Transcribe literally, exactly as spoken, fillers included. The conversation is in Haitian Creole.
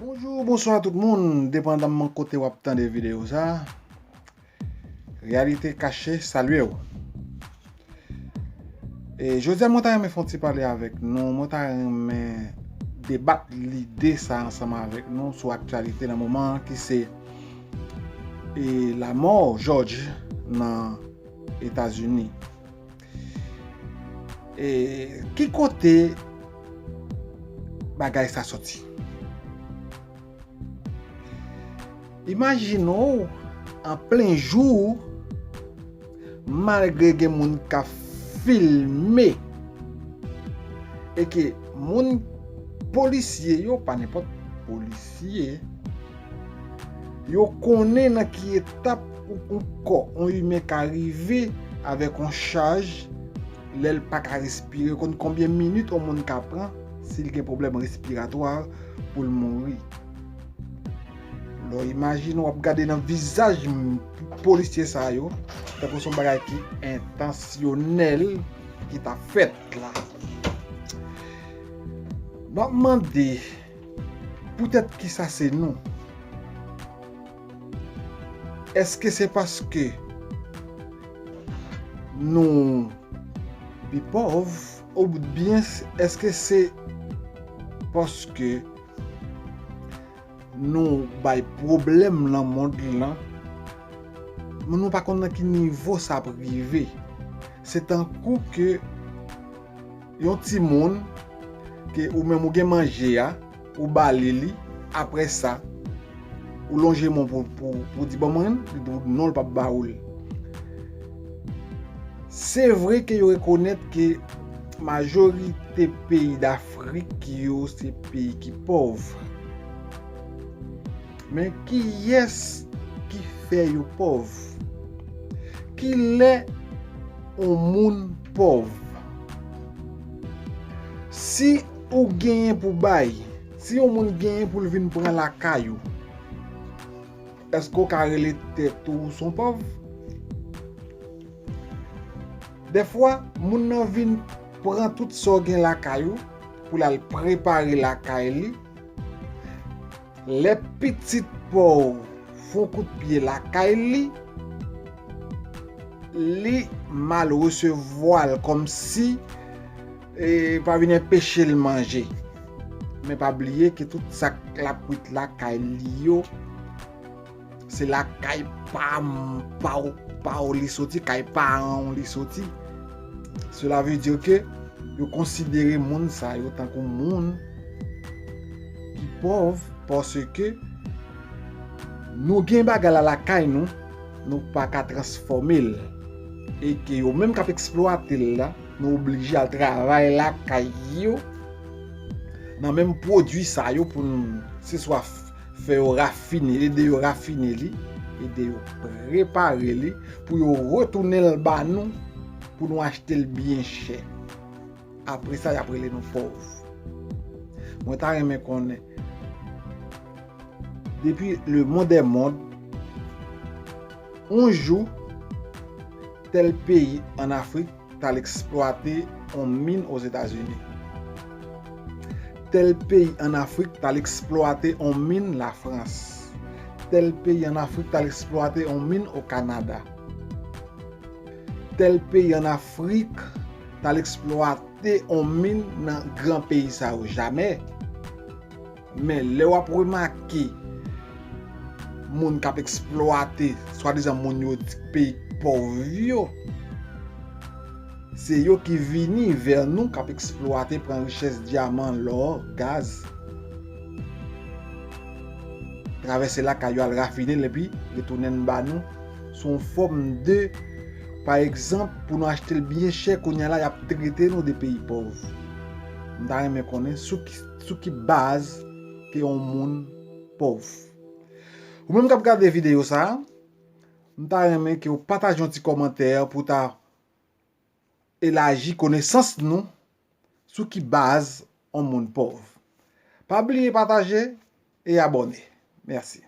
Bonjou, bonswa tout moun, depandaman kote w ap tande videyo sa. Reyalite Kache salye w. E jodi a, mwen ta renmen fè yon ti pale avèk nou, mwen ta renmen debat lide sa ansanm avèk nou sou aktyalite nan moman an ki se, e, lanmò George nan Etazini. E ki kote bagay sa soti? Imajine w an plen jou, malgre gen moun k ap filme, e ke moun polisye yo, pa nenpòt polisye, yo konnen nan ki etap ou, ou kò yon imen ka rive avèk yon chaj lè l pa ka respire, yo konn konbyen minit yon moun ka pran si l gen pwoblèm respiratwa pou l mouri. Lè w imajine w ap gade nan vizaj m-, polisye sa yo, tankou se yon bagay ki entansyonèl ki t ap fèt la. M ap mande, poutèt kisa se nou? Èske se paske nou pi pòv, oubyen èske se paske nou bay pwoblèm nan mond lan, men nou pa konn nan ki nivo sa ap rive? Se tankou ke yon timoun ke ou menm ou gen manje a, ou ba li li, apre sa, ou lonje men w pou, pou, pou di ban mwen, li di w non, l p ap ba ou l. Se vre ke yo rekonèt ke majorite peyi Dafrik yo se peyi ki pòv. Men kiyès ki fè yo pòv? Kilè yon moun pòv? Si ou genyen pou bay, si yon moun genyen pou l vin pran lakay ou, èske w ka rele tèt ou se yon pòv? Dèfwa, moun nan vin pran tout sa w gen lakay ou pou l al prepare lakay li. Lè pitit pa w fè yon kout pye lakay li, li mal resevwa l, kòmsi, e, pa vin enpeche l manje. Men pa bliye ke tout sa k l ap kwit lakay li yo, se lakay pa, pa, pa w li soti, kay paran w li soti. Cela veut dire que yo konsidere moun sa yo tankou moun ki pòv, paske nou gen bagay la lakay nou, nou pa ka transfòme l. E ke yo menm k ap eksplwate l la, nou oblije al travay lakay yo nan menm pwodui sa yo pou n, se swa f-, fè yo rafine, ede yo rafine li, ede yo prepare li, pou yo retounen l ba nou, pou nou achte l byen chè. Apre sa, y ap rele nou pòv. Mwen ta renmen konnen, depi le monde est monde, yon jou, tèl peyi ann Afrik t al eksplwate yon min Ozetazini. Tèl peyi ann Afrik t al eksplwate yon min Lafrans. Tèl peyi ann Afrik t al eksplwate yon min o Kanada. Tèl peyi ann Afrik t al eksplwate yon min nan gran peyi sa yo. Jamè. Men lè w ap remake moun k ap eksplwate, swadizan moun yo di peyi pòv yo, se yo ki vini vè nou, k ap eksplwate, pran richès dyaman, lò, gaz, travèse lakay yo, al rafine l epi retounen l ba nou sou yon fòm de, pa egzanp, pou nou achte l byen chè, kounye a la, y ap trete nou de peyi pòv. M ta renmen konnen sou ki, sou ki baz ke yon moun pòv. Ou menm k ap gade videyo sa a, m ta renmen ke w pataje yon ti kòmantè pou ta elaji konesans nou sou ki baz yon moun pòv. Pa bliye pataje e abòne. Mèsi.